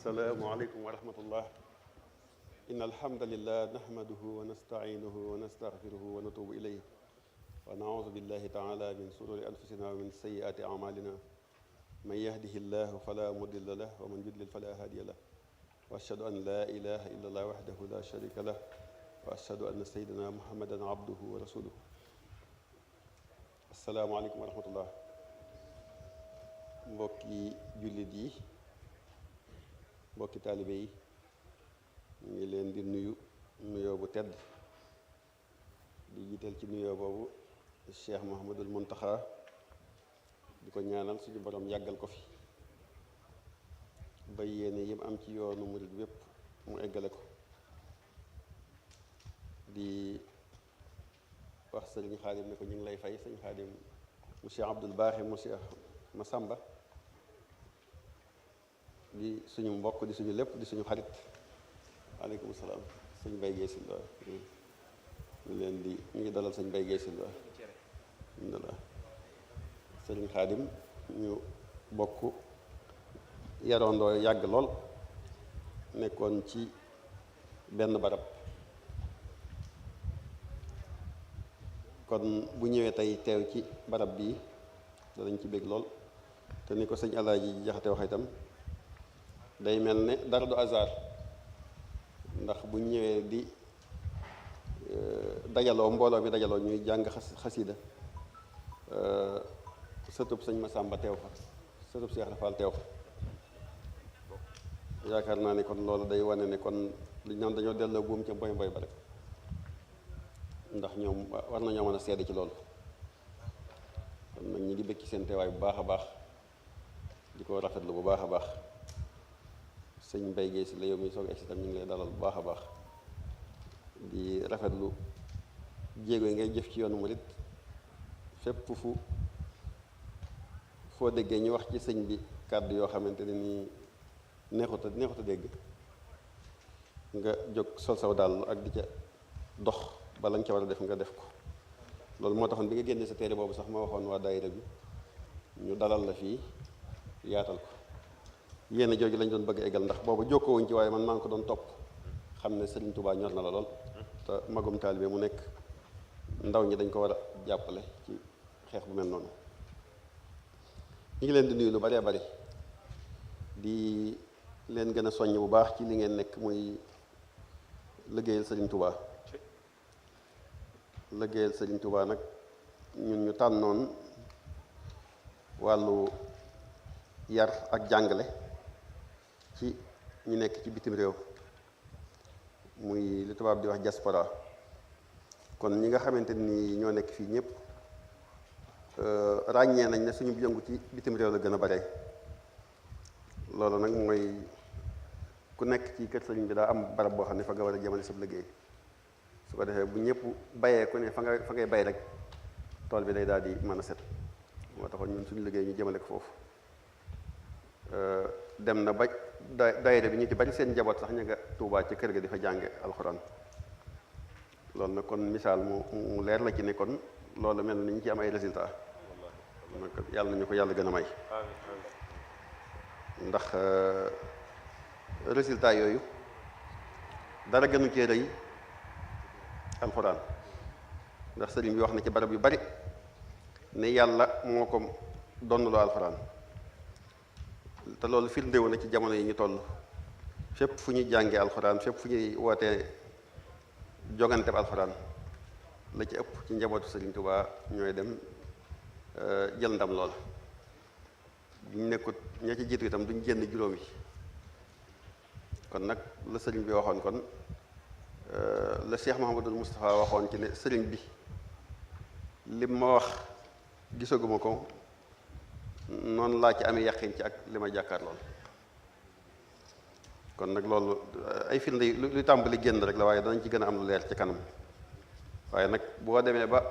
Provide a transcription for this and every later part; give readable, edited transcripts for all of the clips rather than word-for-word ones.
asalaamualeykum wa rahmatullah. inna alhamdulillah nahmaduhu wa nasta'inuhu wa nastaghfiruhu wa natubu ilayhi wa na'udhu billahi ta'ala min sururi anfusina wa min sayyiati a'malina man yahdihi llahu fala mudilla lahu wa man yudlil fala hadiya lahu wa ashhadu an la ilaha illa allah wahdahu la sharika lahu wa ashhadu anna sayyidina muhammadan abduhu wa rasuluhu. asalaamualeykum wa rahmatullah. mbokki jullit yi, mbokki taalibe yi, ñu ngi leen di nuyu nuyoo bu tedd di jiital ci nuyoo boobu Cheikh Mouhamadul Muntaxa di ko ñaanal suñu borom yàggal ko fi ba yéene yim am ci yoonu murid wépp mu eggale ko. di wax sëriñ Xaadim ne ko ñu ngi lay fay sëriñ Xaadim monsieur Abdul Baaxi monsieur Masamba di suñu mbokk di suñu lépp di suñu xarit. waaleykum salaam sëñ Bay Géey Silva ñu leen di ñu ngi dalal sëñ Bay Géey Silva alhamdulilah. sëriñ Xaadim ñu bokk yarondoo yàgg lool nekkoon ci benn barab, kon bu ñëwee tey teew ci barab bii danañ ci bég lool. te ni ko sëñ Alaaji Jaxate wax itam day mel ne dara du hasard, ndax bu ñëwee di dajaloo mbooloo mi dajaloo ñuy jàng xasida sëtub sëñ Masamba teew fa, sëtub Seex Rafal teew fa. yaakaar naa ne kon loolu day wane ne kon li ñu naan dañoo delloo buum ca mboy mboy ba rek, ndax ñoom war nañoo mën a seede ci loolu. kon nag ñi ngi bëgg ci seen teewaay bu baax a baax di ko rafetlu bu baax a baax. sëñ Bay Géey si la yow mi soog egsi tam ñu ngi lay dalal bu baax a baax di rafetlu jéego yi ngay jëf ci yoonu murit fépp foo déggee ñu wax ci sëñ bi kàddu yoo xamante ne nii neexut a dégg nga jóg sol saw dàll ak di ca dox ba lañ ca war a def nga def ko. loolu moo taxoon bi nga génnee sa téere boobu sax ma waxoon waa daayira bi ñu dalal la fii yaatal ko. yéen jooju lañ doon bëgg eggal ndax boobu jokkoo wuñ ci, waaye man maa ngi ko doon topp xam ne Serigne Touba ñor na la lool te magum taalibe mu nekk ndaw ñi dañ ko war a jàppale ci xeex bu mel noonu. ñu ngi leen di nuyu lu baree bari di leen gën a soññ bu baax ci li ngeen nekk muy liggéeyal Serigne Touba. liggéeyal Serigne Touba nag ñun ñu tànnoon wàllu yar ak jàngale ci ñu nekk ci bitim réew, muy li tubaab di wax diaspora. kon ñi nga xamante ni ñoo nekk fii ñëpp ràññee nañ ne suñu yëngu ci bitim réew la gën a bare. loolu nag mooy ku nekk ci kër sëriñ bi daa am barab boo xam ne fa nga war a jëmale sab liggéey. su ko defee bu ñëpp bayee ku ne fa ngay bay rek tool bi day daal di mën a set. moo taxoon ñun suñu liggéey ñu jëmale ko foofu. dem na ba daayira bi ñu ci bari seen njaboot sax ñu nga Tuubaa ci kër ga di fa jànge alxuraan. loolu nag kon misaal mu leer la ci ne kon loolu mel ni ñu ci am ay résultat. nag yàlla nañu ko yàlla gën a may. ndax résultat yooyu dara gënu cee rëy alxuraan. ndax sëriñ bi wax na ci barab yu bari ne yàlla moo ko donnaloo alxuraan. te loolu firndewu na ci jamono yi ñu toll fépp fu ñuy jàngee alxuraan, fépp fu ñuy wootee jogante alxuraan, la ci ëpp ci njabootu Sëriñ Tuubaa ñooy dem jël ndam lool. buñ nekkut ña ci jiitu itam duñ génn juróom yi. kon nag la sëriñ bi waxoon kon la Cheikh Mouhamadul Moustapha waxoon ci ne sëriñ bi lim ma wax gisaguma ko, noonu laa ci amee yàqin ci ak li ma jàkkaar lool. kon nag loolu ay firnde yi lu tàmbali génn rek la, waaye danañ ci gën a am lu leer ci kanam. waaye nag boo demee ba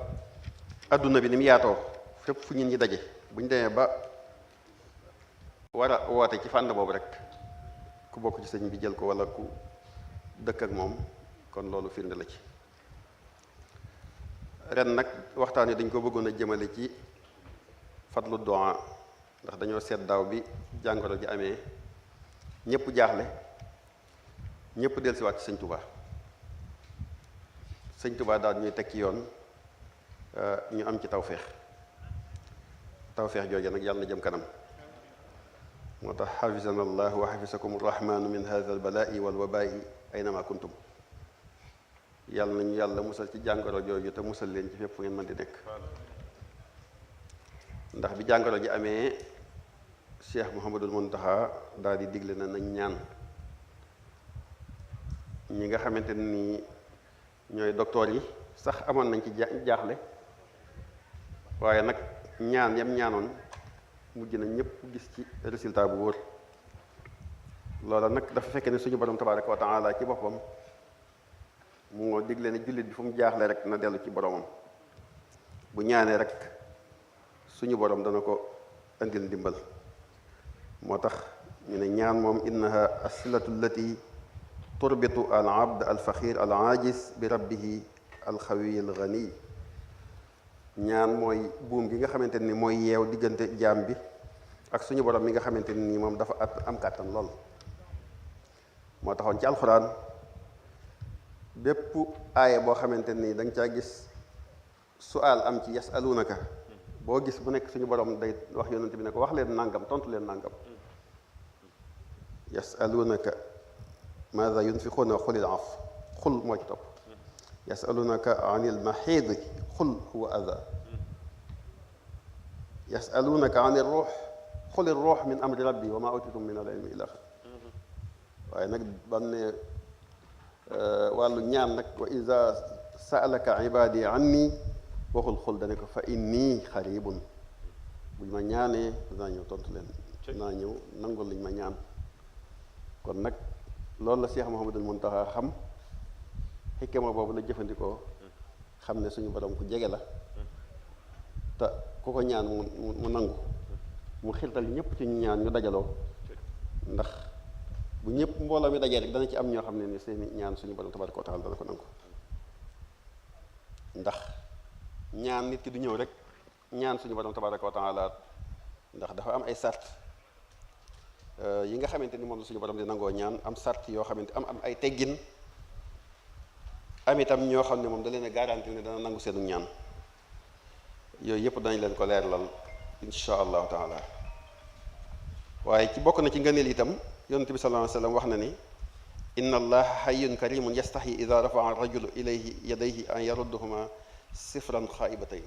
adduna bi ni mu yaatoo fépp fu ñun ñi daje, bu ñu demee ba war a woote ci fànn boobu rek ku bokk ci sëñ bi jël ko wala ku dëkk ak moom, kon loolu firnde la ci. ren nag waxtaan wi dañ ko bëggoon a jëmale ci fadlu du'a, ndax dañoo seet daaw bi jàngoro ji amee ñëpp jaaxle ñëpp dellusiwaat ci sëñ Tuubaa sëñ Tuubaa daal ñuy teg ci yoon ñu am ci tawféex jooju nag yàlla na jëm kanam moo tax xafisana allah wa xafisakum arrahmanu min hada albalai walwabai aynama kuntum yàlla nañu yàlla musal ci jàngoro jooju te musal leen ci fépp fu ngeen mën di nekk ndax bi jàngoro ji amee Cheikh Mouhamadul Muntaxa daal di digle na nañ ñaan ñi nga xamante ni ñooy docteur yi sax amoon nañ ci jaaxle waaye nag ñaan yam ñaanoon mujj na ñëpp gis ci résultat bu wóor loola nag dafa fekk ne suñu borom tabaraka wa taala ci boppam moo digle ne jullit bi fu mu jaaxle rek na dellu ci boromam bu ñaanee rek suñu borom dana ko indil ndimbal moo tax ñu ne ñaan moom innaha asilatu allati turbitu al abd al faxir al aajis bi rabbihi al xawiy al ganiy ñaan mooy buum gi nga xamante ni mooy yeew diggante jaam bi ak suñu borom mi nga xamante ni moom dafa am kàttan lool moo taxoon ci alxuraan bépp aaya boo xamante ni da nga caa gis suaal am ci yasalunaka boo gis bu nekk suñu borom day wax yonent bi ne ko wax leen nangam tontu leen nangam yasalunaka maada yunfiquuna xulil af xul moo ci topp yasalunaka anil maxiidi xul huwa ada yasalunaka anil ruux xuli ruux min amri rabbi wa ma utitum min al ilmi illa waaye nag bam ne wàllu ñaan nag wa ida saalaka ibadi anni waxul xul dane ko fa inni xaribun buñ ma ñaanee dinaa ñëw tontu leen dinaa ñëw nangul liñ ma ñaan kon nag loolu la Cheikh Mouhamadul Muntaxa xam xikma boobu la jëfandikoo xam ne suñu borom ku jege la te ku ko ñaan mu nangu mu xirtal ñëpp ci ñu ñaan ñu dajaloo ndax bu ñëpp mbooloo mi dajee rek dana ci am ñoo xam ne ni seeni ñaan suñu borom tabaraka wa taala dana ko nangu ndax ñaan nit ki du ñëw rek ñaan suñu borom tabaraka wa taala ndax dafa am ay sart yi nga xamante ni moom la suñu borom di nangoo ñaan am sart yoo xamante am ay teggin am itam ñoo xam ne moom da leen a garanti ne dana nangu seenu ñaan yooyu yëpp dañ leen ko leerlal insha allahu taala waaye ci bokk na ci ngëneel itam yonent bi sallallahu alayhi wa sallam wax na ni inna allaha hayyun karimun yastahi ida rafaa rajulu ilayhi yadayhi an yarudduhuma sifran xaayibatayn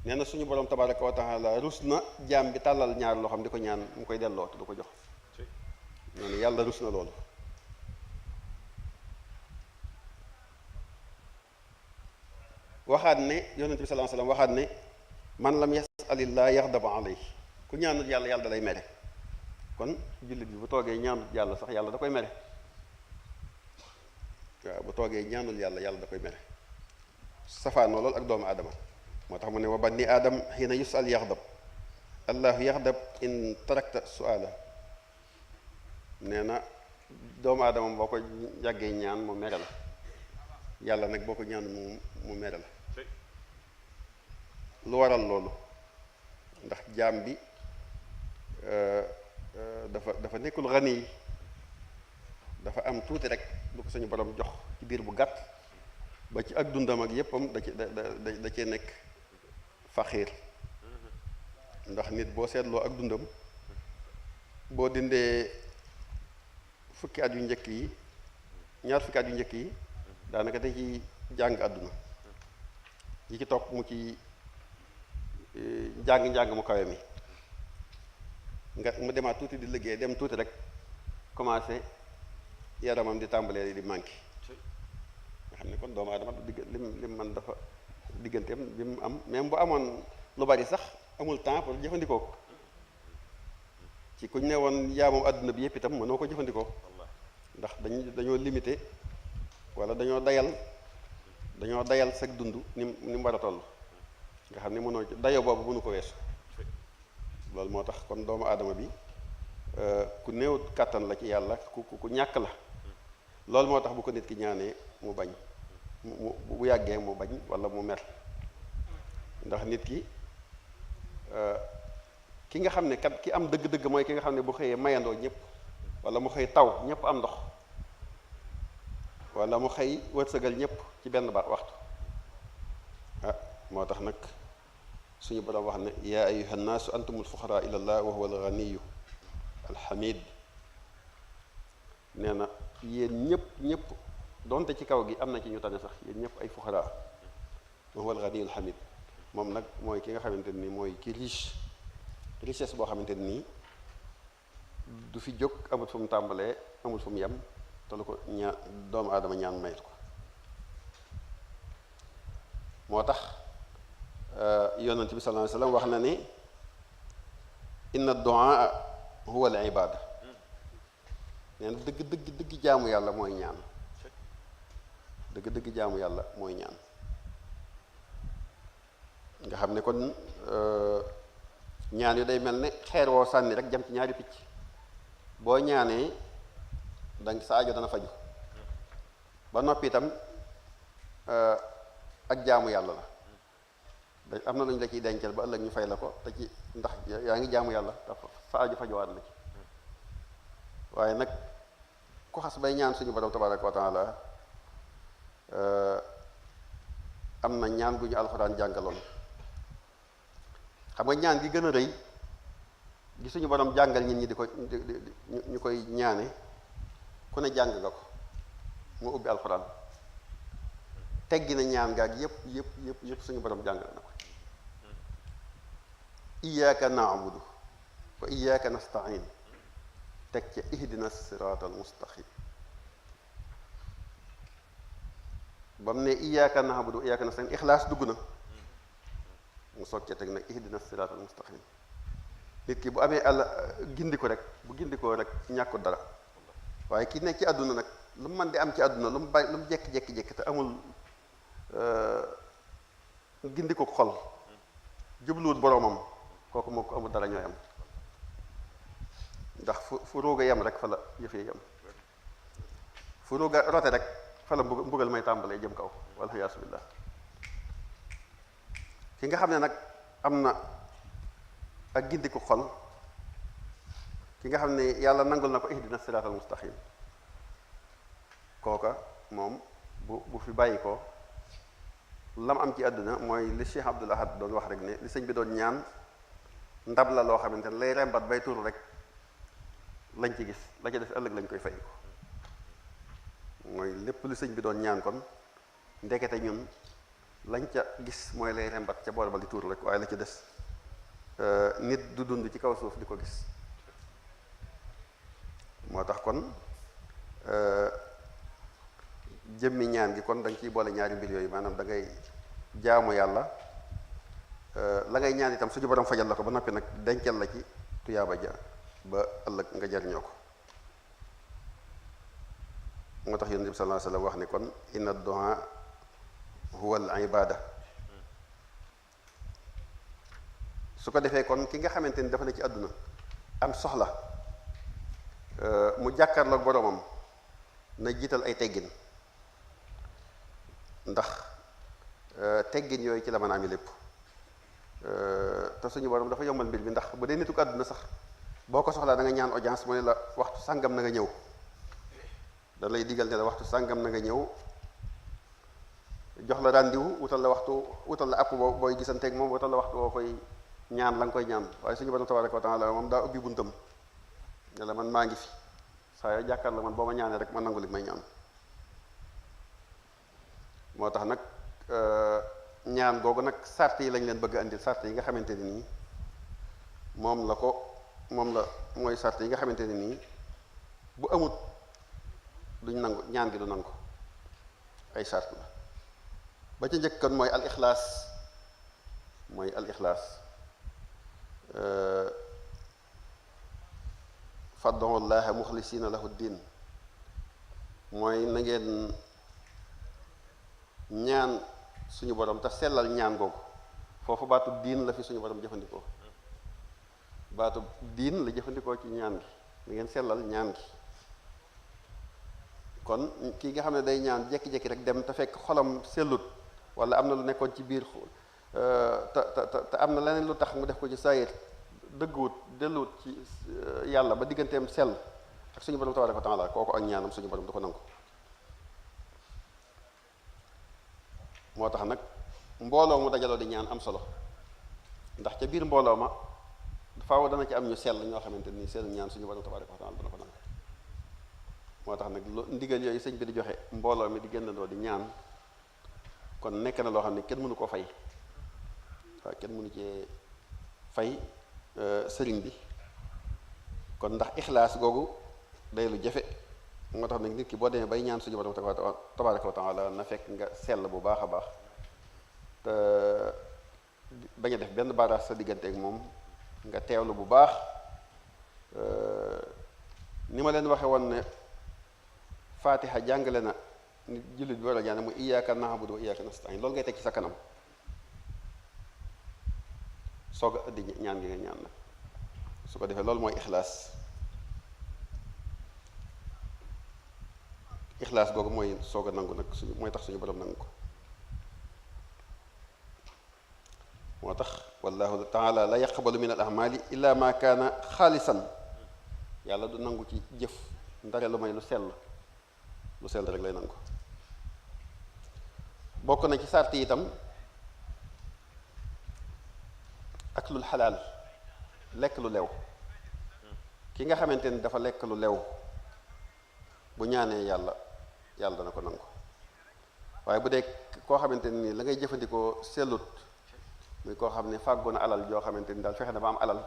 nee na suñu borom tabaraka wa taala rus na jaam bi tàllal ñaar loo xam di ko ñaan mu koy delloo te du ko jox nee na yàlla rus na loolu waxaat ne yonent bi sallallahu alayhi wa sallam waxaat ne man lam yasalillah yaxdab alayhi ku ñaanut yàlla yàlla da lay mere kon jullit bi bu toogee ñaanut yàlla sax yàlla da koy mere waaw bu toogee ñaanul yàlla yàlla da koy mere safaanoo lool ak doomu aadama moo tax mu ne wa bani aadam xiina yusal yaxdab allahu yaxdab in tarakta suala nee na doomu aadama boo ko yàggee ñaan mu mere la yàlla nag boo ko ñaan mu mere la lu waral loolu ndax jaam bi dafa nekkul xani yi dafa am tuuti rek lu ko suñu borom jox ci biir bu gàtt ba ci ak dundam ak yéppam da cee nekk faxiir ndax nit boo seetloo ak dundam boo dindee fukki at yu njëkk yi ñaar fukki at yu njëkk yi daanaka da ci jàng àdduna yi ci topp mu ci njàng mu kawe mi mu demaat tuuti di liggéey dem tuuti rek commencé yaramam di tàmbalee di manqué nga xam ne kon doomu aadama lim man dafa digganteem bi mu am même bu amoon lu bari sax amul temps pour jëfandikoo ko ci kuñ ne woon yaa moom àdduna bi yëpp itam mënoo ko jëfandikoo ndax dañoo limité wala dañoo dayal sag dund ni mu war a toll nga xam ne mënoo dayo boobu mënu ko weesu loolu moo tax kon doomu aadama bi ku néew kàttan la ci yàlla ku ñàkk la loolu moo tax bu ko nit ki ñaanee mu bañ bu yàggee mu bañ wala mu mer ndax nit ki nga xam ne kat ki am dëgg-dëgg mooy ki nga xam ne bu xëyee mayandoo ñëpp wala mu xëy taw ñëpp am ndox wala mu xëy wërsëgal ñëpp ci benn waxtu ah moo tax nag suñu borom wax ne yaa ayyuha nnaasu antumul fuqaraa ila llah wa huwa alganiyu alhamid nee na yéen ñëpp donte ci kaw gi am na ci ñu tane sax yéen ñëpp ay fuqaraa wa huwa alganiyu alhamid moom nag mooy ki nga xamante ni mooy ki richesse boo xamante nii du fi jóg amul fu mu tàmbalee amul fu mu yem te lu ko doomu aadama ñaan mayit ko moo tax yonent bi sallallahu alayhi wasallam wax na ni inna du'a huwa al ibada nee na dëgg jaamu yàlla mooy ñaan dëgg jaamu yàlla mooy ñaan nga xam ne kon ñaan yu day mel ne xeer woo sànni rek jam ci ñaari picc boo ñaanee danga sa aajo dana faju ba noppi itam ak jaamu yàlla la da am na lu ñu la ciy dencal ba ëllëg ñu fay la ko te ci ndax yaa ngi jaamu yàlla te sa aajo fajuwaat la ci waaye nag ku xas bay ñaan suñu borom tabaraka wa taala am na ñaan gu ñu alxuraan jàngaloon xam nga ñaan gi gën a rëy gi suñu borom jàngal nit ñi di ko ñu koy ñaane ku ne jàng nga ko mu ubbi alxuraan teggi na ñaan gaag yépp suñu borom jàngal na ko iyyaka na'budu wa iyyaka nasta'in teg ca ihdina siraatal mustaqim ba mu ne iyyaka na'budu wa iyyaka nasta'in ixlaas dugg na mu soog ca teg nag ihdina siraatal mustaqim nit ki bu amee gindiku rek bu gindikoo rek ñàkkut dara waaye ki nekk ci àdduna nag lu mu mën di am ci àdduna lu mu bàyyi lu mu jekki-jekki te amul gindiku xol jubluwut boroomam kooku moo ko amul dara ñooy am ndax fu ruuga yem rek fa la yëfee yem fu ruuga rote rek fa la mbugal may tàmbalee jëm kaw walla yaasu billah ki nga xam ne nag am na ak gindiku xol ki nga xam ne yàlla nangul na ko ihdina siraatal mustaqim kooka moom bu fi bàyyi ko lam am ci àdduna mooy li Cheikh Abdul Ahad doon wax rek ne li sëñ bi doon ñaan ndab la loo xamante ne lay rembat bay tur rek lañ ci gis la ca des ëllëg lañ koy fay ko mooy lépp li sëñ bi doon ñaan kon ndekete ñun lañ ca gis mooy lay rembat ca boor ba li tuur rek waaye la ca des nit du dund ci kaw suuf di ko gis moo tax kon jëmmi ñaan gi kon da nga ciy boole ñaari mbir yooyu maanaam da ngay jaamu yàlla la ngay ñaan itam suñu borom fajal la ko ba noppi nag dencal la ci tuyaaba ja ba ëllëg nga jariñoo ko moo tax yonent bi sallallahu alayhi wasallam wax ne kon inna du'a huwa al ibada su ko defee kon ki nga xamante ni dafa ne ci àdduna am soxla mu jàkkaarloog boroomam na jiital ay teggin ndax teggin yooyu ci la mën a ami lépp te suñu borom dafa yombal mbir bi ndax bu dee nitu ko àdduna sax boo ko soxlaa da nga ñaan audience mu ne la waxtu sàngam na nga ñëw da lay digal ne la waxtu sàngam na nga ñëw jox la rendez-vous wutal la waxtu wutal la app booy gisanteeg moom wutal la waxtu woo koy ñaan la nga koy ñaan waaye suñu borom tabaraka wa taala moom daa ubbi buntam ne la man maa ngi fi saa yoo jàkkaar la man boo ma ñaanee rek ma nangu li may ñaan moo tax nag ñaan googu nag sart yi lañ leen bëgg a andil sart yi nga xamante ne nii moom la mooy sart yi nga xamante ne nii bu amut duñ nangu ñaan gi du nangu ay sart la ba ca njëkk kon mooy al ixlaas fad'u llaha muxlisina lahu ddin mooy na ngeen ñaan suñu borom te sellal ñaan googu foofu baatu diin la fi suñu borom jëfandikoo baatu diin la jëfandikoo ci ñaan gi na ngeen sellal ñaan gi kon kii nga xam ne day ñaan jekki-jekki rek dem te fekk xolam sellut wala am na lu nekkoon ci biir te am na leneen lu tax mu def ko ci saayir dëgguwut delluwut ci yàlla ba digganteem sell ak suñu borom tabaaraka wa taala kooku ak ñaanam suñu borom du ko nangu. moo tax nag mbooloo mu dajaloo di ñaan am solo, ndax ca biir mbooloo ma faaw dana ci am ñu sell ñoo xamante ni seen ñaan suñu borom tabaaraka wa taala dana ko nangu. moo tax nag ndigal yooyu sëñ bi di joxe mbooloo mi di génnandoo di ñaan, kon nekk na loo xam ne kenn mënu koo fay. waaw kenn mënu cee fay sëriñ bi, kon ndax ixlaas googu day lu jafe. moo tax nag nit ki boo demee bay ñaan suñu borom tabaaraka wa taala na fekk nga sell bu baax a baax, te bañ a def benn baaraas sa diggante ak moom, nga teewlu bu baax. ni ma leen waxe woon ne Fatiha jàngale na nit jullit bi war a jàng mu iyyaaka na'budu wa iyyaaka nasta'iin, loolu ngay teg ci sa kanam soog a indi ñaan gi nga ñaan nag. su ko defee loolu mooy ixlaas. ixlaas googu mooy soog a nangu nag suñu mooy tax suñu borom nangu ko. moo tax wallahu taala la yaqbalu min al amali illa ma kaana xaalisan, yàlla du nangu ci jëf ndare lu may lu sell rek lay nangu. bokk na ci sart yi itam aklul xalaal, lekk lu lew. ki nga xamante ni dafa lekk lu lew bu ñaanee yàlla dana ko nangu. waaye bu dee koo xamante ni la ngay jëfandikoo sellut, muy koo xam ne fàggu na alal joo xamante ni daal fexe na ba am alal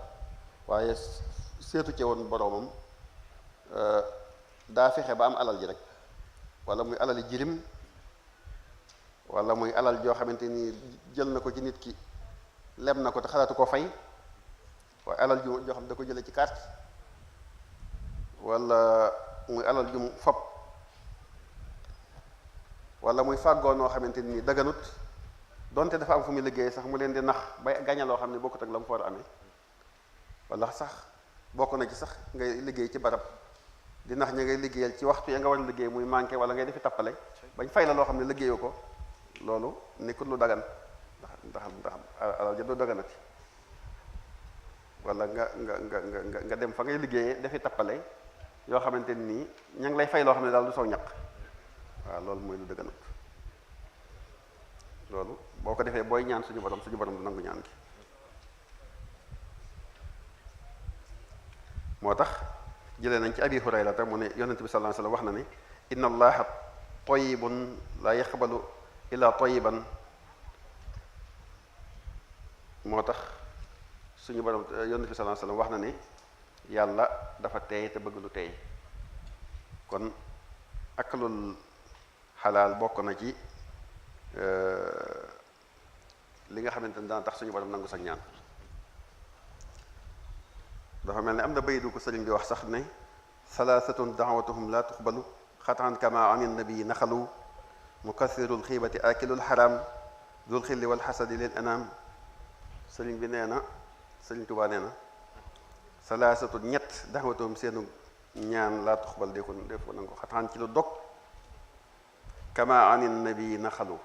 waaye seetu ci woon boroomam, daa fexe ba am alal ji rek, wala muy alali jirim, wala muy alal joo xamante ni jël na ko ci nit ki, lem na ko te xalaatu ko fay, waaye alal joo xam ne da ko jële ci carte, wala muy alal ju mu fob, wala muy fàggoo noo xamante ni daganut, donte dafa am fu muy liggéey sax mu leen di nax ba gaña loo xam ne bokkut ak la mu fa war a amee. wala sax bokk na ci sax ngay liggéey ci barab di nax ña ngay liggéeyal ci waxtu ya nga war a liggéey muy manqué, wala ngay defi tappale bañ fay la loo xam ne liggéeyoo ko. loolu nekkul lu dagan, ndax alal ja du daganati. wala nga dem fa ngay liggéeyee defi tappale yoo xamante nii ña ngi lay fay loo xam ne daal du saw ñaq. waaw loolu mooy lu dëgganut. loolu boo ko defee booy ñaan suñu borom du nangu ñaan gi. moo tax jëlee nañ ci abi hurayrata mu ne yonent bi sallallahu alayhi wasallam wax na ne inna allaha tayyibun la yaqbalu illa tayyiban. moo tax suñu borom yonent bi sallallahu alayhi wasallam wax na ne yàlla dafa teey te bëgg lu teey. kon akalul xalaal bokk na ci li nga xamante ne dana tax suñu borom nangu sa ñaan. dafa mel ne am na baydu ko sëriñ bi wax sax ne salaasatun daawatuhum la tuqbalu xataan kama anin nabii naxalu mukathirul xiibati akilul xaram dul xilli wal xasadi lil anam. sëriñ bi nee na, sëriñ Tuubaa nee na salaasatun ñett daawatuhum seenu ñaan laa tuqbal def ko nangu xataan ci lu dog kama anin nabii naxalu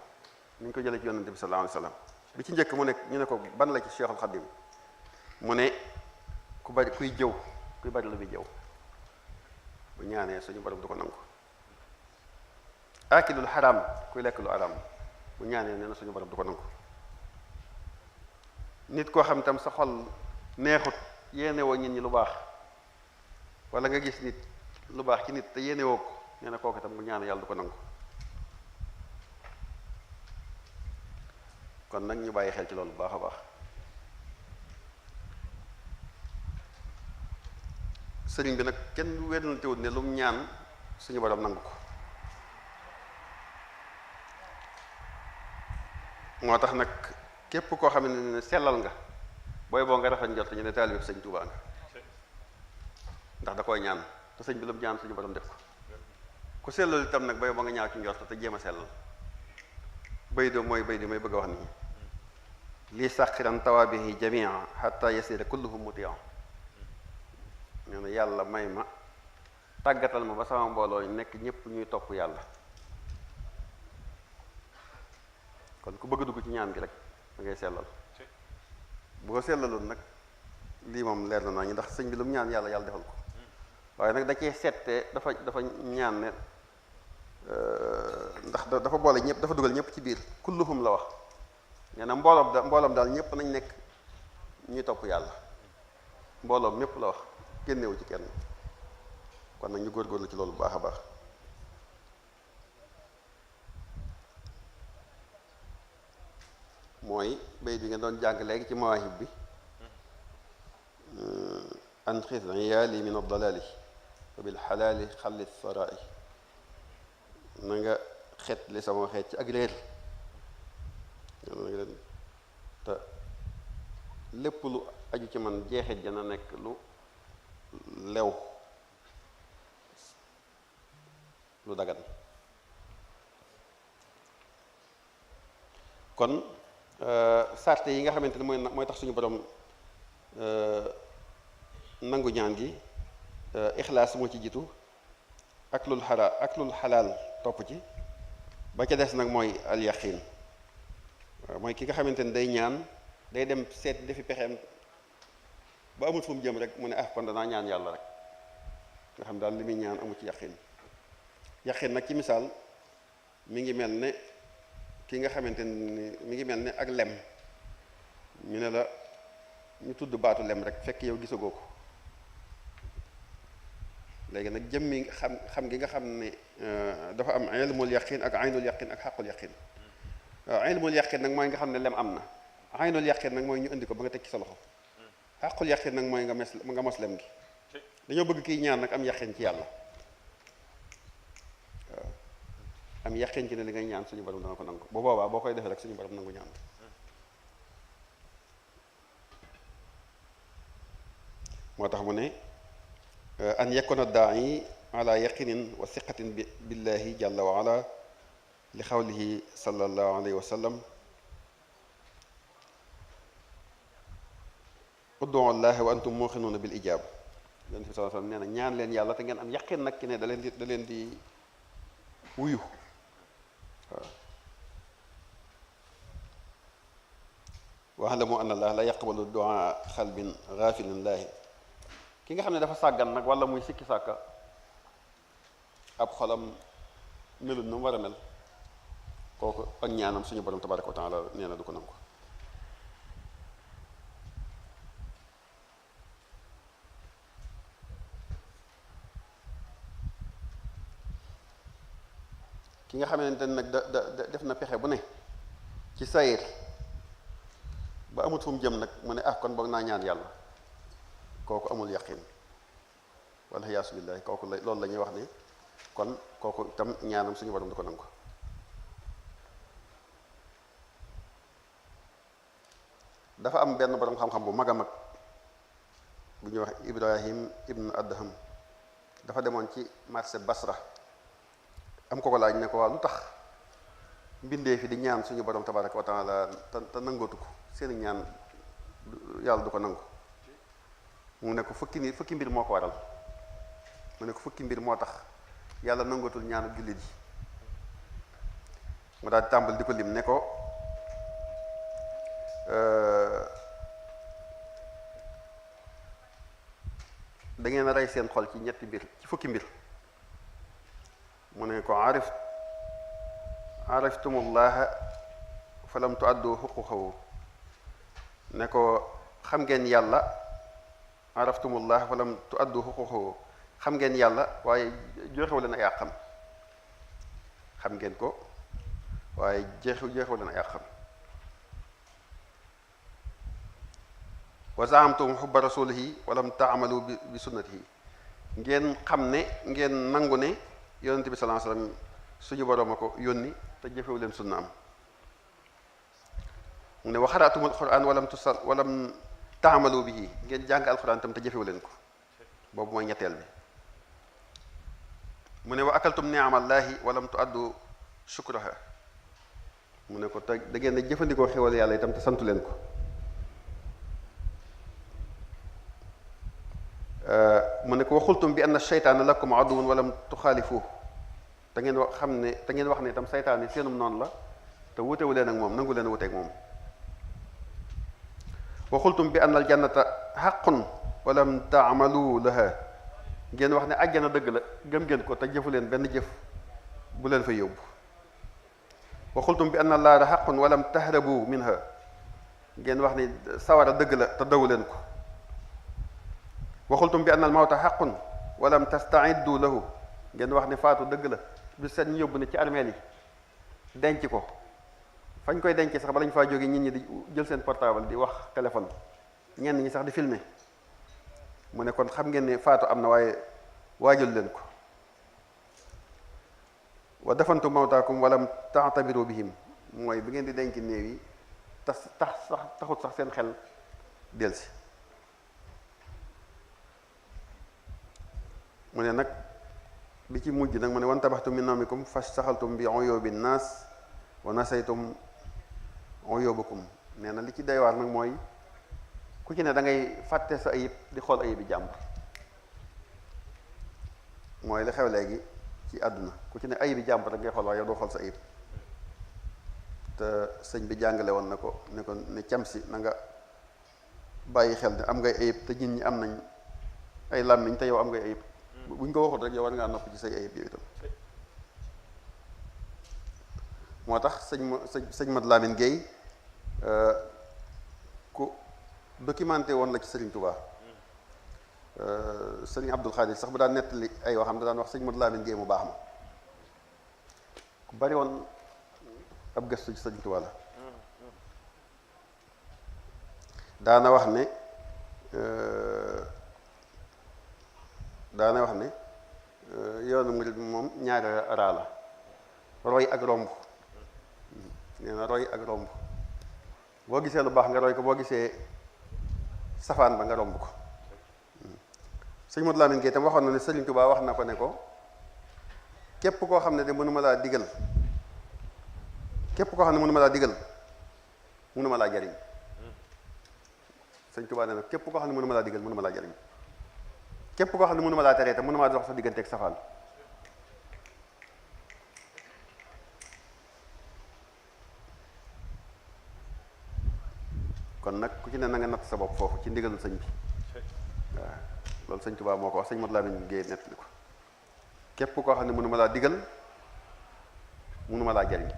ni ñu ko jëlee ci yonente bi sallallahu alayhi wasallam. bi ci njëkk mu ne ñu ne ko ban la ci Cheikhul Xadim, mu ne ku bari kuy jëw, kuy bari lu muy jëw bu ñaanee suñu borom du ko nangu. akilul xaraam, kuy lekk lu araam bu ñaanee nee na suñu borom du ko nangu. nit koo xam tam sa xol neexut, yéene woo nit ñi lu baax, wala nga gis nit lu baax ci nit te yéene woo ko, nee na kooku tam bu ñaanee yàlla du ko nangu. kon nag ñu bàyyi xel ci loolu bu baax a baax. sëriñ bi nag kenn wérantewut ne lu mu ñaan suñu borom nangu ko. moo tax nag képp koo xam ne sellal nga booy boo nga rafet njort ñu ne taalibe sëñ Tuubaa nga, ndax da koy ñaan te sëñ bi lu mu ñaan suñu borom def ko. ku sellal itam nag booy boo nga ñaaw ci njort te jéem a sellal. bay do mooy bay di may bëgg a wax nii lii saqiran tawaabihi jamia hatta yasira kulluhum mutia. nee na yàlla may ma tàggatal ma ba sama mbooloo nekk ñëpp ñuy topp yàlla. kon ku bëgg dugg ci ñaan gi rek da ngay sellal. bu ko sellaloon nag lii moom leer na naa ñu ndax sëñ bi lu mu ñaan yàlla defal ko. waaye nag da cee sette dafa ñaan ne ndax dafa boole ñëpp, dafa dugal ñëpp ci biir kulluhum la wax nee na mbooloom daal ñëpp nañ nekk ñuy topp yàlla, mbooloom ñëpp la wax génnewu ci kenn. kon nag ñu góorgóorlu ci loolu bu baax a baax. mooy bay bi nga doon jàng léegi ci mawaahib bi an xis iyaali min ad-dalaali wa bil xalaali xalli sarai, na nga xet li sama xeet ci ak réer te lépp lu aju ci man jeexit jana nekk lu lew lu dagan. kon sarte yi nga xamante ne mooy tax suñu borom nangu ñaan gi, ixlaas moo ci jiitu, aklul xalaal topp ci, ba ca des nag mooy al yaqin. mooy ki nga xamante ne day ñaan, day dem seet defi pexeem ba amul fu mu jëm rek mu ne kon danaa ñaan yàlla rek, nga xam daal li muy ñaan amu ci yaqin nag ci misaal mi ngi mel ne ki nga xamante ni mi ngi mel ne ak lem, ñu ne la ñu tudd baatu lem rek fekk yow gisagoo ko. léegi nag jëmmi xam gi nga xam ne dafa am ilmul yaqin ak aynul yaqin ak xaqul yaqin. waaw ilmul yaqin nag mooy nga xam ne lem am na, aynul yaqin nag mooy ñu indi ko ba nga teg ci sa loxo, xaqul yaqin nag mooy nga mos lem gi. dañoo bëgg kiy ñaan nag am yaqin ci yàlla, waaw am yaqin ci ne li ngay ñaan suñu borom dana ko nangu. bu boobaa boo koy defee rek suñu borom nangu ñaan. moo tax mu ne an yakuna daai ala yaqinin wa siqatin billahi jalla wa ala li xawlihi sallallahu alayhi wa sallam ud'u llaha wa antum muqinuuna bil ijaaba. yonent bi sallallahu alayhi wa sallam nee na ñaan leen yàlla te ngeen am yaqin nag ki ne da leen di wuyu. waaw wa'lamu anna allaha la yaqbalu du'aa xalbin gaafilin laahi. ki nga xam ne dafa sàggan nag wala muy sikki sàkka ab xolam melut na mu war a mel, kooku ak ñaanam suñu borom tabaraka wa taala nee na du ko nangu. ki nga xamante ne nag def na pexe bu ne ci sayir ba amut fu mu jëm nag mu ne kon boog naa ñaan yàlla, kooku amul yaqin wala yaasu billahi. kooku loolu la ñuy wax ne kon kooku itam ñaanam suñu borom du ko nangu. dafa am benn borom xam-xam bu mag a mag bu ñuy wax Ibrahim ibn Adham, dafa demoon ci marché Basra, am ko laaj ne ko waa lu tax mbindee fi di ñaan suñu borom tabaraka wa taala te nangootu ko, seen ñaan yàlla du ko nangu. mu ne ko fukki mbir moo ko waral. mu ne ko fukki mbir moo tax yàlla nangootul ñaanu jullit yi. mu daal di tàmbal di ko lim ne ko da ngeen a rey seen xol ci ñetti mbir, ci fukki mbir. mu ne ko araftumullaha fa lam tuaddu xuquqahu. ne ko xam ngeen yàlla, araftumullaha fa lam tuaddu xuquqahu, xam ngeen yàlla waaye joxewu leen ay àqam. xam ngeen ko waaye joxewu leen ay àqam. wa zaamtum xubba rasulihi wa lam taamalu bi sunnatihi. ngeen xam ne ngeen nangu ne yonente bi sallallahu alayhi wasallam suñu boroom a ko yónni te jëfewu leen sunna am. mu ne wa xaraatumul quran walam taamalu bihi. ngeen jàng alquran tam te jëfewu leen ko. boobu mooy ñetteel bi. mu ne wa akaltum ni'amallahi walam tuaddu shukraha. mu ne ko te da ngeen di jëfandikoo xewal yàlla itam te santu leen ko. mu ne ko waxultum bi anna sheytaana lakum aduwwun walam tuxaalifuhu. te ngeen wax ne itam seytaan yi seenum noonu la te wutewu leen ak moom, nangu leen a wuteeg moom. waxultum bi anna aljannata xaqun walam taamalu laha. ngeen wax ne àjjana dëgg la gëm ngeen ko te jëfu leen benn jëf bu leen fa yóbbu. wa qultum bi anna allaha haqqun wa lam tahrabu minha ngeen wax ni sawara dëgg la te daw leen ko. wa qultum bi anna al mawta haqqun wa lam tasta'iddu lahu ngeen wax ni faatu dëgg la bi seen ñu yóbbu ne ci armeel yi denc ko fañ koy denc sax ba lañ faa jóge nit ñi di jël seen portable di wax téléphone ñenn ñi sax di filmer mu ne kon xam ngeen ne faatu am na waaye waajal leen ko. wa dafantu mawtaakum walam ta'tabiru bihim mooy bi ngeen di denc néew yi taxut sax seen xel delsi. mu ne nag bi ci mujj nag mu ne wantabaxtu min nawmikum fastaxaltum bi uyubi nnaas wa nasaytum uyubakum nee na li ci doy waar nag mooy ku ci ne da ngay fàtte sa ayib di xool ayibi jàmbur mooy li xew léegi ci àdduna ku ci ne ayibi jàmbur rek ngay xool waaye yow doo xool sa ayib. te sëñ bi jàngale woon na ko ne cam si na nga bàyyi xel ne am ngay ayib te nit ñi am nañ ay làmmiñ te yow am ngay ayib buñ ko waxut rek yow war ngaa nopp ci say ayib yow itam. moo tax sëñ Mat Lamin Guèye ku documenté woon la ci Sëriñ Tuubaa. sëriñ Abdul Xaadir sax bu daan nettali ay waxam da daan wax sëñ Mat Lamin Guèye mu baax ma ku bari woon ab gëstu ci Sëriñ Tuubaa la. daana wax ne yoonu murid moom ñaari raa la roy ak romb. nee na roy ak romb boo gisee lu baax nga roy ko boo gisee safaan ba nga romb ko. sëñ Modou Lamine Gueye tam waxoon na ne Sëriñ Tuubaa wax na ko ne ko képp koo xam ne de mënuma laa digal mënuma laa jariñ. sëñ Tuubaa nee na képp koo xam ne mënuma laa digal mënuma laa jariñ képp koo xam ne mënuma laa teree te mënuma dox sa diggante ak safaan. kon nag ku ci ne na nga natt sa bopp foofu ci ndigalul sëñ bi waaw loolu sëñ Tuubaa moo ko wax sëñ Modou Lamine Gueye nett li ko képp koo xam ne mënuma laa digal mënuma laa jariñ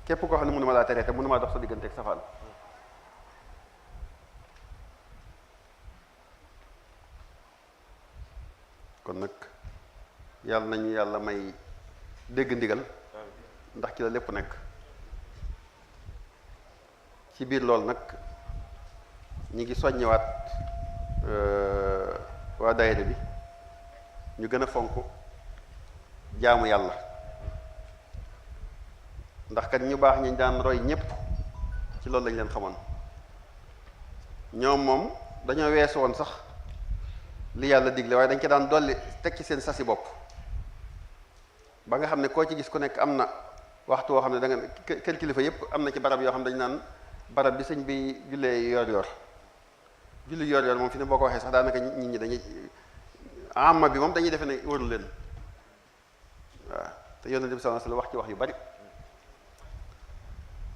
képp koo xam ne mënuma laa teree te mënuma dox sa diggante ak safaan. kon nag yàlla nañu yàlla may dégg ndigal ndax ci la lépp nekk. ci biir loolu nag ñi ngi soññewaat waa daayira bi ñu gën a fonk jaamu yàlla ndax kat ñu baax ñi daan roy ñépp ci loolu lañ leen xamoon. ñoom moom dañoo weesu woon sax li yàlla digle waaye dañ ci daan dolli teg ci seen sasi bopp ba nga xam ne koo ci gis ku nekk am na waxtu woo xam ne da nga kër kilifa yépp am na ci barab yoo xam ne dañu naan barab bi sëñ bi jullee yor yor moom fi ne boo ko waxee sax daanaka nit ñi dañuy amma bi moom dañuy defe ne wërul leen waaw te Yonent bi sallallahu alayhi wasallam wax ci wax yu bari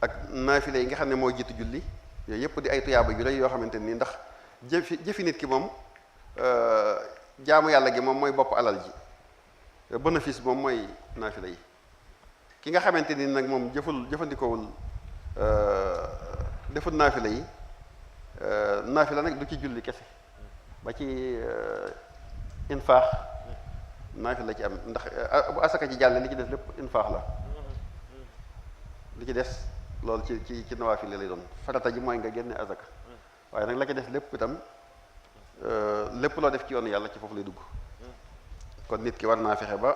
ak naafile yi nga xam ne moo jiitu julli yooyu yëpp di ay tuyaaba yu rëy yoo xamante nii ndax jëfi nit ki moom jaamu yàlla gi moom mooy bopp alal ji bénéfice moom mooy naafile yi ki nga xamante ni nag moom jëfandikoowul deful naafila yi naafila nag du ci julli kese ba ci infaax naafila ci am ndax bu asaka ci jàlle li ci des lépp infaax la li ci des loolu ci nawaafil lay doon farata ji mooy nga génne asaka waaye nag la ci des lépp itam lépp loo def ci yoonu yàlla ci foofu lay dugg. kon nit ki war naa fexe ba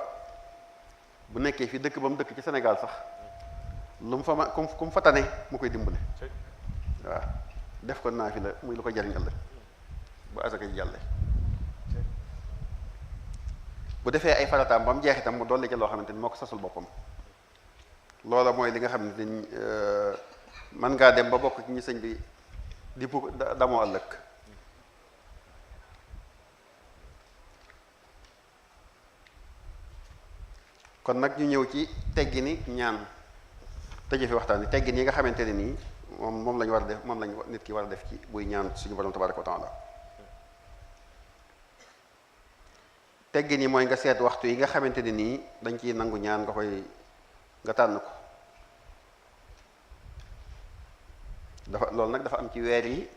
bu nekkee fii dëkk ba mu dëkk ci Sénégal sax lu mu fa ma ku mu fa tane mu koy dimbale waaw def ko naafila muy lu ko jariñ ëllëg bu asaka ji jàlle bu defee ay farataam ba mu jeex itam mu dolli ci loo xamante ni moo ko sasul boppam. loola mooy li nga xam ne mën ngaa dem ba bokk ci ñi sëñ bi di bu damoo ëllëg. kon nag ñu ñëw ci teggini ñaan tëjee fi waxtaan wi teggin yi nga xamante ne nii moom lañu war a def moom lañu nit ki war a def ci buy ñaan suñu borom tabaraka wa taala teggin yi mooy nga seet waxtu yi nga xamante ne nii dañ ciy nangu ñaan nga tànn ko. loolu nag dafa am ci weer yi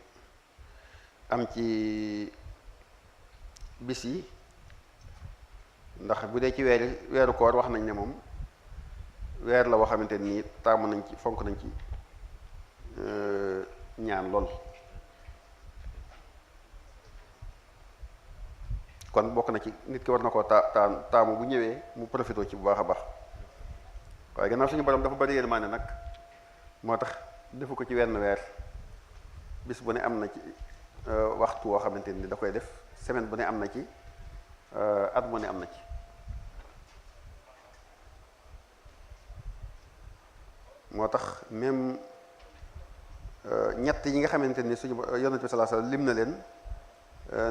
am ci bis yi, ndax bu dee ci weeru koor wax nañ ne moom weer la boo xamante nii taamu nañ ci fonk nañ ci ñaan lool. kon bokk na ci nit ki war na koo taamu bu ñëwee mu profité ci bu baax a baax, waaye gannaaw suñu borom dafa bari yërmande nag moo tax defu ko ci wenn weer. bis bu ne am na ci waxtu woo xamante ni da koy def, semaine bu ne am na ci, at mu ne am na ci. moo tax même ñett yi nga xamante ni suñu yonent bi sallallahu alayhi wasallam lim na leen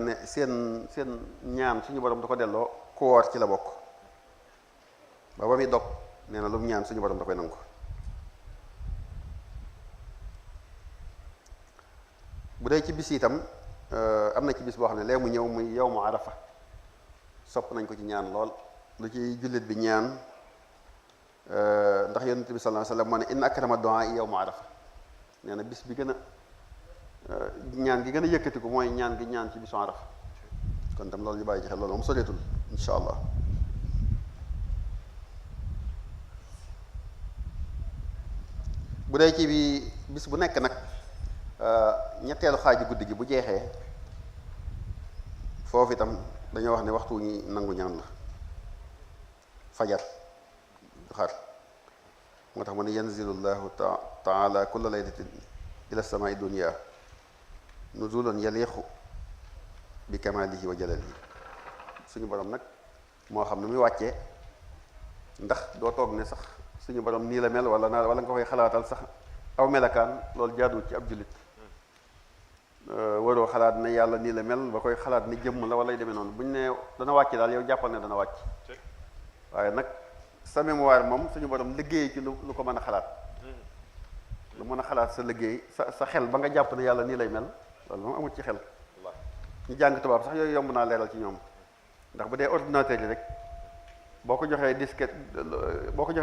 ne seen ñaan suñu borom da ko delloo, koor ci la bokk. ba muy dog nee na lu mu ñaan suñu borom da koy nangu. bu dee ci bis itam am na ci bis boo xam ne lee mu ñëw muy yawmu arafa, sopp nañ ko ci ñaan lool. lu ci jullit bi ñaan, ndax yonent bi sallallahu alayhi wasallam moo ne inna akrama du'a yawmu arafa. nee na bis bi gën a ñaan gi gën a yëkkatiku mooy ñaan gi ñaan ci bisu arafa. kon tam loolu ñu bàyyi ci xel, loolu moom soreetul insha allah. bu dee ci bi bis bu nekk nag ñetteelu xaaju guddi gi bu jeexee, foofu itam dañoo wax ne waxtu ñi nangu ñaan la, fajar xar. moo tax mu ne yanzilu llahu taala kulla laylatin ila samai dunia nuzulan yaliqu bi kamalihi wa jalalihi. suñu borom nag moo xam ne muy wàccee, ndax doo toog ne sax suñu borom nii la mel wala nga koy xalaatal sax aw melakaan. loolu jaaduwul ci ab jullit. waroo xalaat ne yàlla nii la mel ba koy xalaat ni jëmm la wala yu demee noonu. buñ ne dana wàcc daal yow jàppal ne dana wàcc, waaye nag sa mémoire moom suñu borom liggéey ci lu ko mën a xalaat, lu mën a xalaat sa liggéey sa xel ba nga jàpp ne yàlla nii lay mel, loolu moom amul ci xel. ñu jàng tubaab sax yooyu yomb naa leeral ci ñoom, ndax bu dee ordinateur yi rek boo ko joxee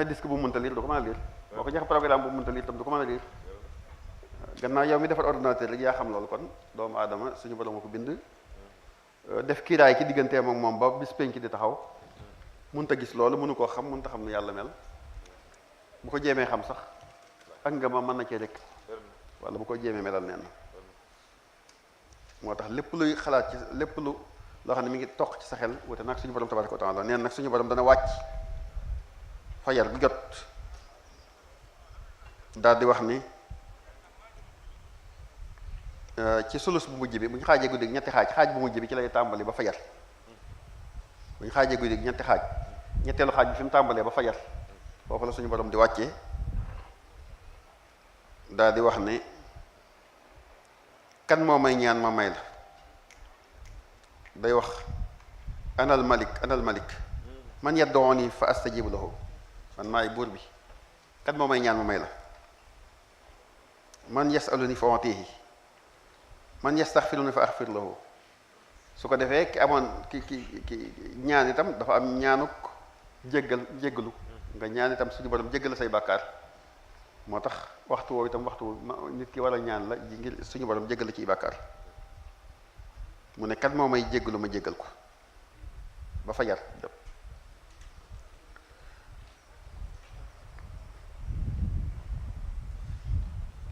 disque bu mënta lire du ko mën a lire, boo ko joxee programme bu mënta lire tam du ko mën a lire. gannaaw yow mi defar ordinateur rek yaa xam loolu. kon doomu aadama suñu borom ko bind, def kiiraay ci digganteem ak moom ba bis penc di taxaw, mënta gis loolu, mënu koo xam, mënta xam ne yàlla mel. bu ko jéemee xam sax ak nga ma mën na cee rek, wala bu ko jéemee melal neen. moo tax lépp luy xalaat ci lépp loo xam ne mi ngi toq ci sa xel wute nag suñu borom tabaraka wa taala. neen nag suñu borom dana wàcc fajar bu jot daal di wax ni ci sulus bu mujj bi, bu ñu xaajee guddi ñetti xaaj bu mujj bi ci lay tàmbali ba fajar. bu ñu xaajee guddi ñetti xaaj, ñetteelu xaaj bi fi mu tàmbalee ba fajar, foofu la suñu borom di wàccee daal di wax ne kan moo may ñaan ma may la. day wax anal malik man yad'uni fa astajibu lahu. man maay buur bi, kan moo may ñaan ma may la. man yasaluni fa utihi, man yastaxfiruni fa axfir lahu. su ko defee ki amoon ki ñaan itam dafa am ñaanuk jéggalu nga ñaan itam suñu borom jéggal say bàkkaar. moo tax waxtu woowu itam waxtu nit ki war a ñaan la ngir suñu borom jéggal ciy bàkkaar. mu ne kat moo may jéggalu ma jéggal ko ba fajar jot.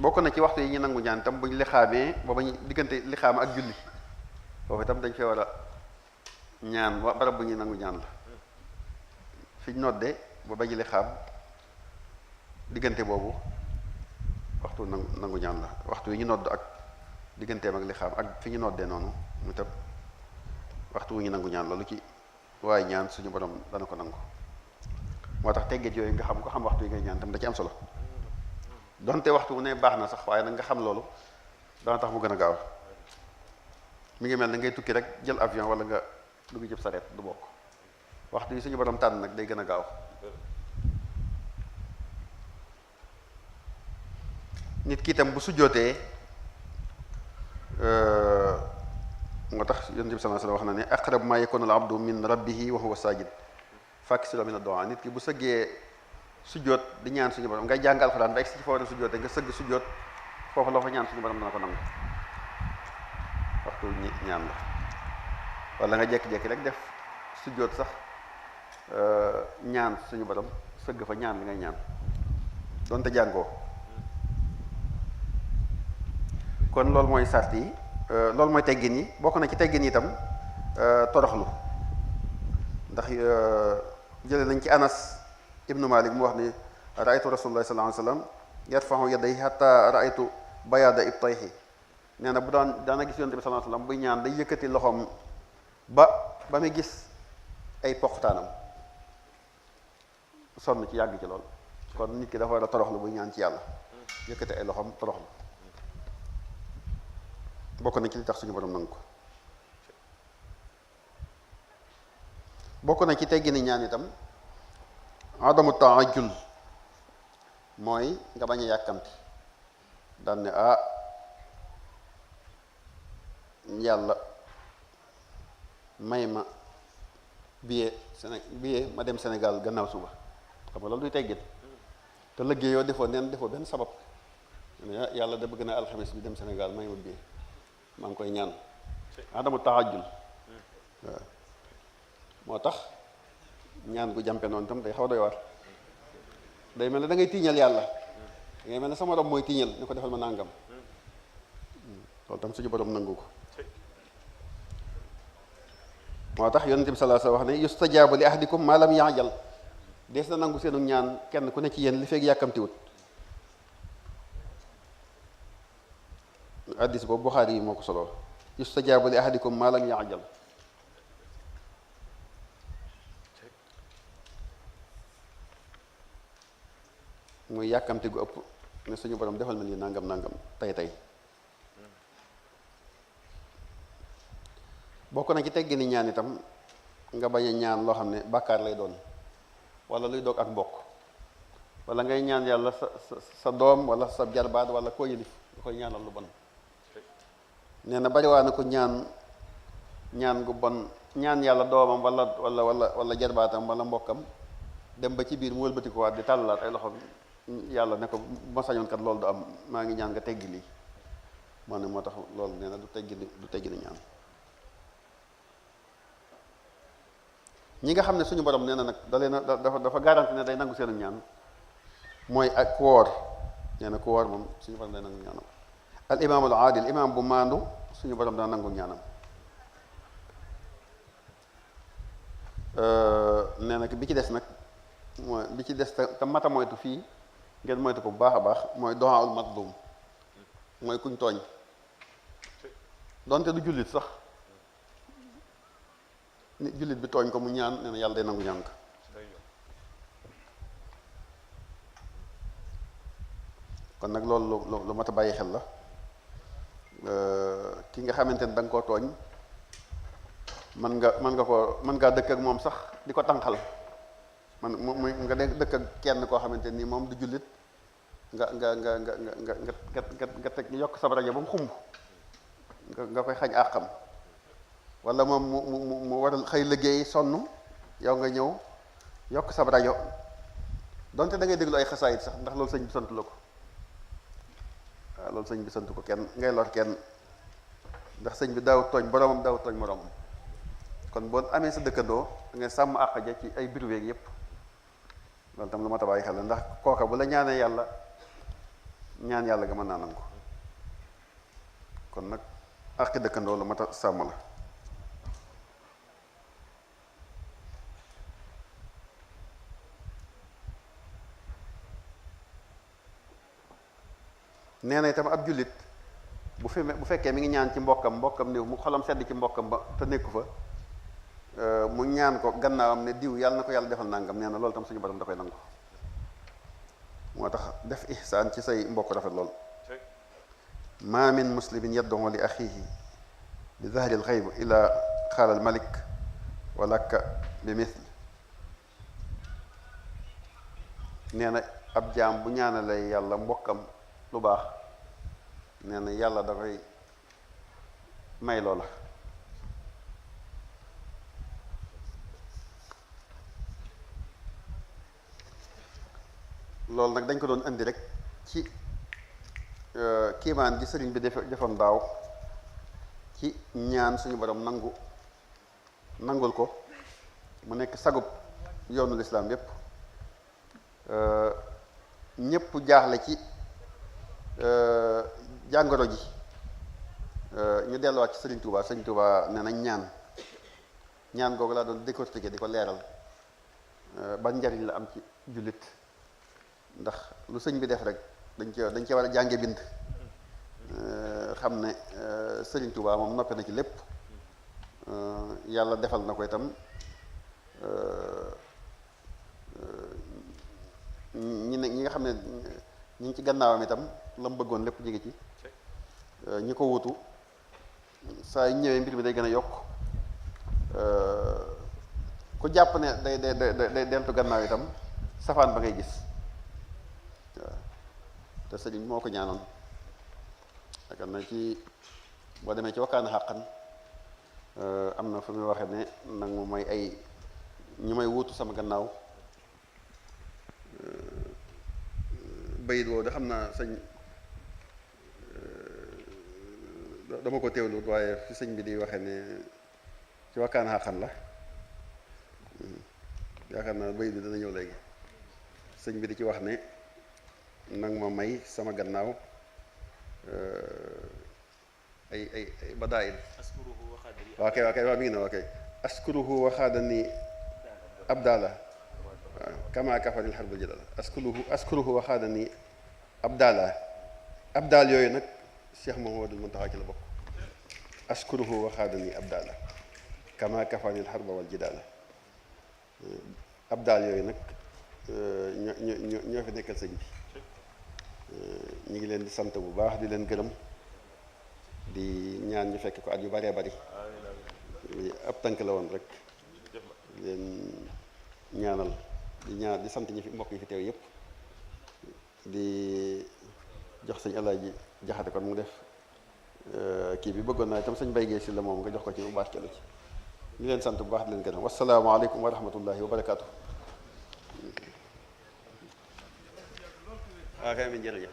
bokk na ci waxtu yi ñu nangu ñaan itam buñ lixaamee ba bañ diggante lixaam ak julli, foofu itam dañ fee war a ñaan barab bu ñuy nangu ñaan la. fiñ nodde ba bañ lixaam diggante boobu waxtu nangu ñaan la. waxtu yi ñu nodd ak digganteem ak lixaam ak fi ñu noddee noonu mu tam waxtu wu ñu nangu ñaan la. lu ci waaye ñaan suñu borom dana ko nangu. moo tax teggit yooyu nga xam ko xam waxtu yi ngay ñaan tam da ci am solo. donte waxtu wu ne baax na sax, waaye nag nga xam loolu dana tax mu gën a gaaw. mi ngi mel ne ngay tukki rek jël avion wala nga dugg ci sareet, du bokk. waxtu yi suñu borom tànn nag day gën a gaaw. nit ki itam bu sujjootee moo tax yonent bi sallallahu alayhi wasallam wax na ne aqrab ma yakunu al abdu min rabbihi wa huwa sajid faksiru min ad-du'a. nit ki bu sëggee sujjóot di ñaan suñu borom ngay jàng alxuraan ba egsi ci foo war a sujjóot nga sëgg sujjóot foofu loo fa ñaan suñu borom dana ko nangu waxtu ñaan la. wala nga jekki-jekki rek def sujjóot sax ñaan suñu borom sëgg fa ñaan li ngay ñaan donte jàngoo. kon loolu mooy sart yi loolu mooy teggin yi. bokk na ci teggin yi itam toroxlu, ndax jële nañ ci Anas ibnu Malik mu wax ni raaytu rasulullah sallallahu alayhi wasallam yarfa'u yadayhi hatta raaytu bayaada ibtayhi. nee na bu daana gis yonent bi sallallahu alayhi wasallam buy ñaan day yëkkati loxoom ba muy gis ay poqtaanam, sonn ci yàgg ci lool. kon nit ki dafa war a toroxlu buy ñaan ci yàlla, yëkkati ay loxoom toroxlu. bokk na ci li tax suñu borom nangu ko. bokk na ci teggini ñaan itam adamu taajul, mooy nga bañ a yàkkamti daan ne yàlla may ma billet ma dem Sénégal gannaaw suba. xam nga loolu duy teggin. te liggéey yoo defoo benn sabab. yàlla da bëgg na alxames bi dem Sénégal may ma billet, maa ngi koy ñaan. adamu taajul waaw. moo tax ñaan gu jàmpe noonu tam day xaw doy war. day mel ne da ngay tiiñal yàlla, da ngay mel ne sama borom mooy tiiñal ni ko defal ma nàngam. loolu tam suñu borom nangu ko. moo tax yonent bi sallallahu alayhi wasallam wax ne yustajaabu li ahadikum maa lam yaajal. dees na nangu seenu ñaan kenn ku ne ci yéen li feeg yàkkamtiwut. hadiis boobu Buxaari yi moo ko solo. yustajaabu li ahadikum maa lam yaajal. muy yàkkamti gu ëpp ne suñu borom defal ma lii nangam nangam tey. bokk na ci teggini ñaan itam nga bañ a ñaan loo xam ne bàkkaar lay doon, wala luy doog ak mbokk, wala ngay ñaan yàlla sa doom wala sa jarbaat wala koo yëlif nga koy ñaanal lu bon. nee na bariwaa na ko ñaan gu bon, ñaan yàlla doomam wala jarbaatam wala mbokkam dem ba ci biir mu wëlbati ko waat di tàllalaat ay loxo yàlla ne ko ma sañoon kat loolu du am, maa ngi ñaan nga teggi lii. moo tax loolu nee na du teggini ñaan. ñi nga xam ne suñu borom nee na nag dafa garanti ne day nangu seen ñaan mooy ak ku woor. nee na ku woor moom suñu borom day nangu ñaanam. al imaamul aadil, imaam bu maandu suñu borom dana nangu ñaanam. nee na bi ci des nag mooy bi ci des te mata moytu fii ngeen moytu ko bu baax a baax mooy du'aul mazlum, mooy kuñ tooñ donte du jullit sax. nit jullit bi tooñ ko mu ñaan nee na yàlla day nangu ñaan ko. kon nag loolu lu mat a bàyyi xel la. ki nga xamante ne da nga koo tooñ mën ngaa dëkk ak moom sax di ko tànqal. nga dëkk ak kenn koo xamante ni moom du jullit nga teg yokk sa rajo ba mu xumb nga koy xañ àqam. wala moom mu war a xëy liggéey sonn, yow nga ñëw yokk sab rajo donte da ngay déglu ay xasaayit sax, ndax loolu sëñ bi sant la ko. waaw loolu sëñ bi sant ko kenn ngay lor kenn, ndax sëñ bi daaw tooñ boromam daaw tooñ moromam. kon boo amee sa dëkkandoo da ngay sàmm àq ja ci ay biir weeg yépp. loolu tam lu ma tabaay xel la, ndax kooka bu la ñaanee yàlla ñaan yàlla nga mën naa nangu ko. kon nag àqi dëkkandoo lu mat a sàmm la. nee na itam ab jullit bu fekkee mi ngi ñaan ci mbokkam néew mu xolam sedd ci mbokkam ba te nekku fa, mu ñaan ko gannaawam ne diw yàlla na ko yàlla defal nangam, nee na loolu tam suñu borom da koy nangu. moo tax def ihsaan ci say mbokk rafet lool. ma min muslimin yad'u li axihi bi zahri al-ghayb ila qaala al-malik wa laka bi mithl. nee na ab jaam bu ñaanalee yàlla mbokkam lu baax, nee na yàlla da koy may loola, loolu nag dañ ko doon indi rek ci kiimaan gi sëriñ bi defoon daaw ci ñaan suñu borom nangul ko mu nekk sagub yoonu lislaam yépp ñépp jaaxle ci jàngoro ji ñu delluwaat ci sëriñ Touba ne nañ ñaan googu laa doon décortiquer di ko leeral ban njariñ la am ci jullit ndax lu sëñ bi def rek dañ ci war a jànge bind xam ne sëriñ Touba moom noppi na ci lépp yàlla defal na ko itam ñi nga xam ne ñi ngi ci gannaawam itam la mu bëggoon lépp ñu ngi ci ñi ko wutu saa yu ñëwee mbir mi day gën a yokk ku jàpp ne day deltu gannaaw itam safaan ba ngay gis waaw te sëriñ moo ko ñaanoon yaakaar na ci boo demee ci wakkaana xàqan am na fu muy waxee ne nag mu may ay ñu may wuutu sama gannaaw bayit woowu da xam naa sëñ dama ko teewlu waaye fi sëñ bi di waxee ne ci wakkaan xaqan la yaakaar naa bayit bi dana ñëw léegi sëñ bi di ci wax ne nag ma may sama gannaaw ay badaayil waa mi ngi ne waa kay askuruhu waxaadani abdala waaw kama kafaril xarbul jadala askuruhu waxaadani abdala abdal yooyu nag Cheikh Mouhamadul Muntaxa ci la bokk askuruhu waxaadani abdala kama kafaril xarba wal jidala abdal yooyu nag ñoo fi nekkal sëñ bi ñu ngi leen di sant bu baax di leen gërëm di ñaan ñu fekk ko at yu baree bari ab tànk la woon rek leen ñaanal di sant ñi fi mbokk yi fi teew yépp di jox sëñ Alaaji Jaxate kon mu def kii bi bëggoon naa itam sëñ Bay Géey si la moom nga jox ko ci bu barkeelu ci ñu leen sant bu baax di leen gërëm wasalaamaaleykum wa rahmatullahi wa barakaatu. waaw kay jërëjëf